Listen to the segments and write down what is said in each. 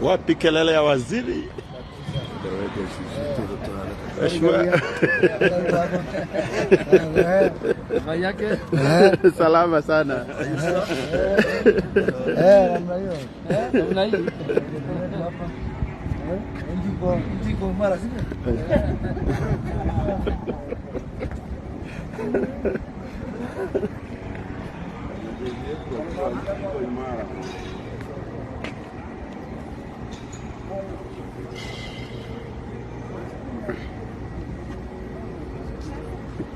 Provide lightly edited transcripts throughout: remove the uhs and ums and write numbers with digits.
Wapi kelele ya waziri? Mheshimiwa. Salama sana. Namna hiyo. Namna hii. Ndiko mara sivyo?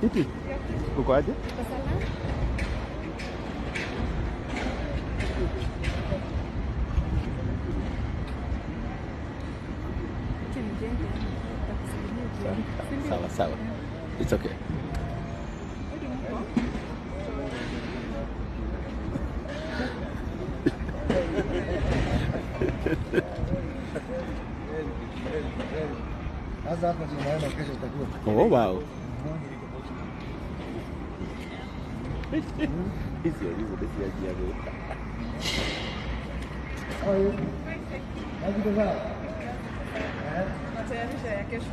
Iti, uko aje? Sawa sawa. It's okay. Sasa hapa tunaenda kesho itakuwa. Oh wow. Hizi hizo basi ya jiago. Oye. Hapo sawa. Matayarisho ya kesho.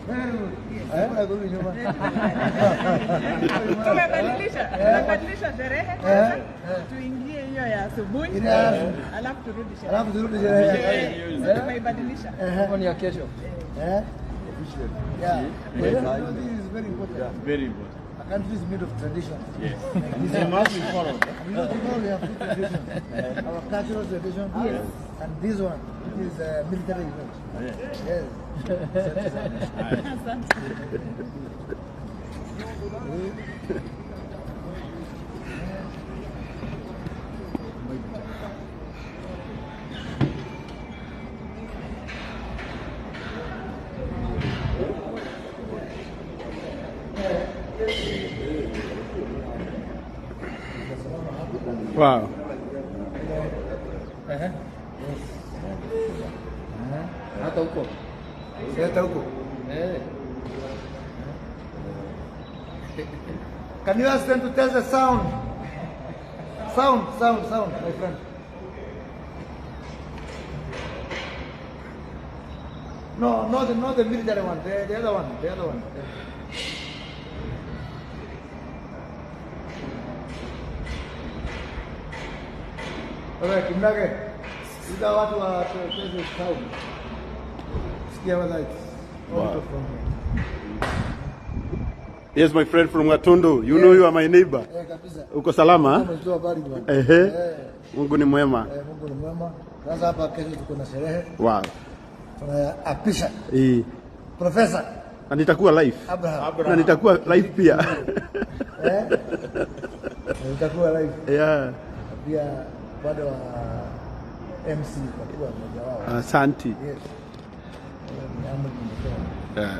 Tumebadilisha sherehe tuingie hiyo ya asubuhi alafu turudi sherehe. Alafu turudi sherehe. Tumeibadilisha. Hapo ni ya kesho. Yeah. This is very important. Very important. A country is made of traditions. Yes. This must be followed. We know we have two traditions. Our cultural tradition, yes, and this one, which is a military event. Yes. Wow. Hata huko. Hata huko. Can you ask them to test the sound? Sound, sound, sound, my friend. No, not the military one, the other one, the other one. Alright, Kimnage. Ida watu wa test sound. Sikia whether it's wow. Yes, my friend from Gatundu. You know you are my neighbor. Kabisa. Uko salama? Ehe. Mungu ni mwema. Mungu ni mwema. Sasa hapa kesho tuko na sherehe. Wow. Tunaapisha. Professor. Na nitakuwa live. Abraham. Na nitakuwa live pia. Nitakuwa live. Yeah. Pia bado wa MC kwa mmoja wao. Asante. Yes. Yeah.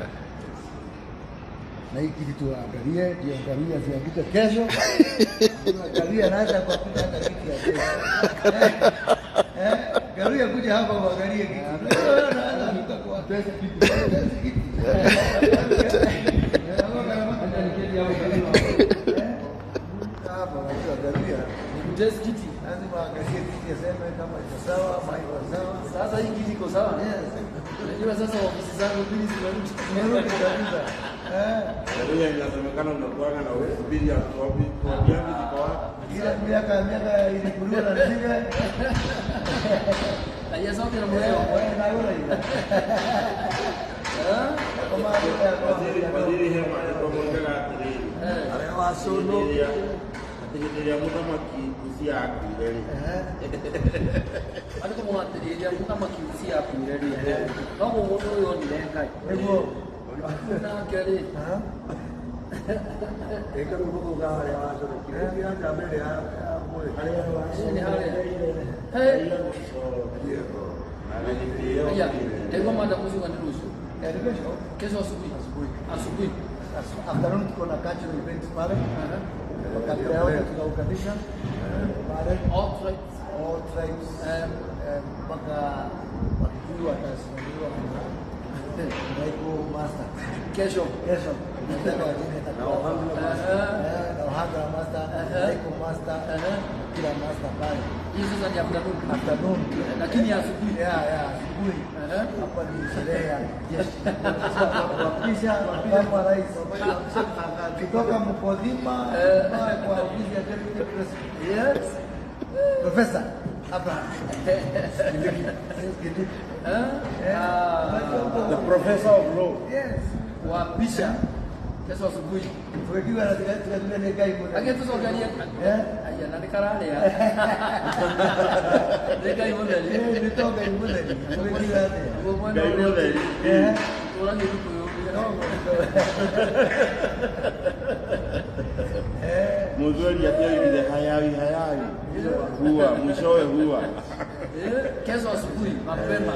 Na hii kitu tuangalie, tuangalie zianguke kesho. Tuangalie naweza kwa kuja hata kitu ya kesho. Garuya kuja hapa uangalie kitu. Naweza kwa pesa kitu. Pesa kitu. Hapa unajua Garuya ni test kiti. Lazima angalie kiti aseme kama iko sawa ama iko sawa. Sasa hii kiti iko sawa? Yes. Unajua sasa ofisi zangu mbili zimerudi. Zimerudi kabisa. Garuya inasemekana unakuanga na ofisi mbili ya wapi? Kwa wapi ziko wapi? Ila miaka ilikuliwa na nzige. Na yeye zote na moyo. Wewe na yule. Waziri hema alikuwa mmoja atiri. Arewa solo. Atigiriria muthamaki Usia akuire ri. Andũ kũmũhatĩrĩria mũthamaki Usia akuire ri. No mũndũ ũyũ onire Ngai. Nĩguo. Nake rĩ. Eka rũgũgũ harĩa wacorokire. Kĩrĩa mbere ya harĩa Nĩ harĩa. Hey. Aya, ndego mada kuzuka ni rũciũ. Kesho. Kesho asubuhi. Asubuhi. Afternoon tuko na cultural event pale. Wakati yote tunaunganisha pale. All tribes. All tribes. Mpaka Wakikuyu watasimamiwa na Naibu Master. Kesho. Kesho. Na Ohangla Master. Na Ohangla Master. Naibu Master. kila master pale. Hii sasa ni afternoon. Afternoon. Lakini asubuhi. Yeah, asubuhi. Hapa ni sherehe ya jeshi. Kuapisha makamu wa rais. Kutoka Mkodhima kwa ofisi ya Deputy President. Yes. Professor Abraham. Kindiki. The professor of law. Yes. Kuapisha kesho asubuhi. Tukiwa na tukatumia ni kai mmoja. Lakini tusogalia. Eh? Aya na nikarale ya. Ngai mutheri. Eh, ni to Ngai mutheri. Tukiwa atia. Guo mwena Ngai ũrĩa mũtheri. Eh. ũragia Gĩkũyũ. Muthuri atiaugire hayawi hayawi. Huwa mwishowe huwa. Kesho asubuhi mapema.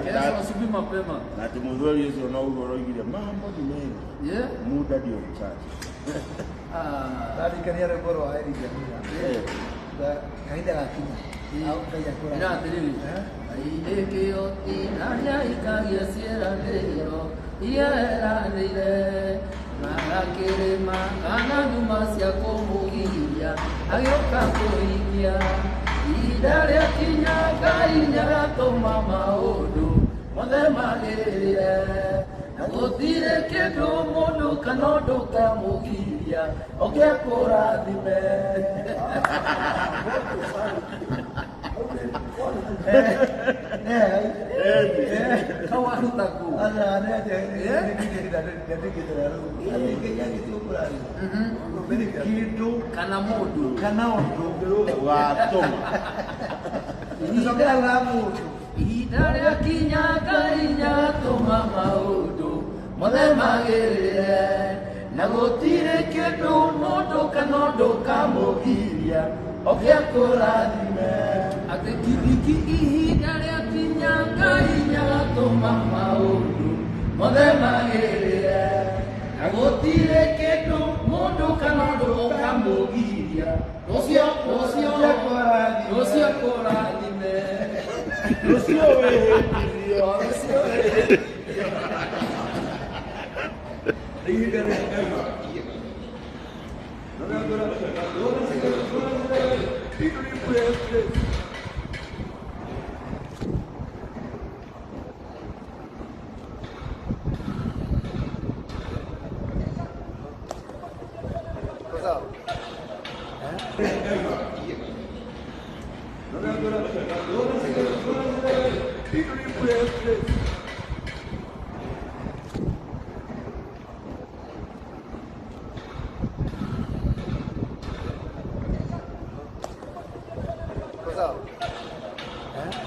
Kesho asubuhi mapema. Na ati muthuri ũcio no ũguo ũroigire mambo ni mengi. Yeah. Muda ndio mchache. Ndarikania rwĩmbo rwa Eric Jamila. Kahinda gakinya. Au Ngai akũrathime. Ĩra atĩrĩrĩ, airĩkĩo tinarĩa ikagia ciĩranĩro iria eranĩire magakĩrĩma kana nduma cia kũmũgiria agĩũka kũhingia ihinda rĩakinya Ngai nĩagatũma maũndũ mothe magĩrĩre na gũtirĩ kĩndũ mũndũ kana ũndũ ũkamũgiria oke kũrathime. Kawaruta kũ? Kĩndũ Kana mũndũ kana ũndũ Watũma. Tũcokera ga mũndũ. Ihinda rĩakinya Ngai nĩagatũma maũndũ mothe magĩrĩre na gũtirĩ kĩndũ mũndũ kana ũndũ ũkamũgiria oke akũrathime. Atĩ Kindiki ihinda rĩakinya Ngai nĩagatũma maũndũ mothe magĩrĩre na gũtirĩ kĩndũ mũndũ kana ũndũ ũkamũgiria ũcio ũcio ũcio akũrathime. Rũciũ wĩhĩtithio. Ũcio wĩhĩtithio. Sawa. Sawa.